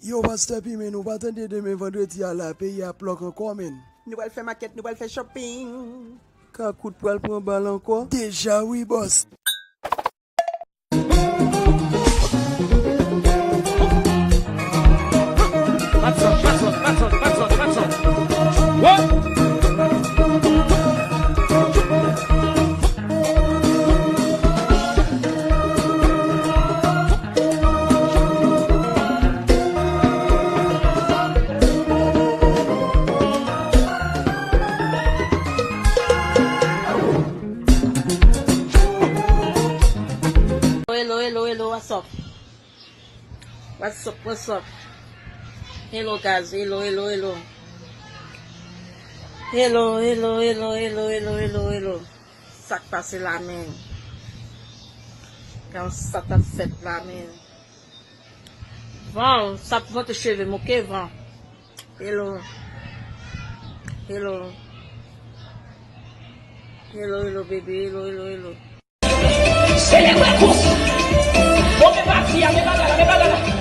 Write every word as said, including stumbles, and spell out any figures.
Yo, pastè Pimen, nou pa tande demen vandredi a la, peyi a ap lòk ankò, menn. Nou pral fè makèt, nou pral fè shopping. Kakout pral pran bal ankò. Deja wi, bòs. Hello, hello, hello, what's up? What's up, what's up? Hello, guys, hello, hello, hello. Hello, hello, hello, hello, hello, hello, hello. Sa k pase la, menn? Gade sa k ap fèt la, menn. Van, sa ap monte cheve m, oke, van. Hello. Hello. Hello, hello, baby. Hello, hello, hello. Selebre kous. Bon, men pati a, men bagay la, men bagay la.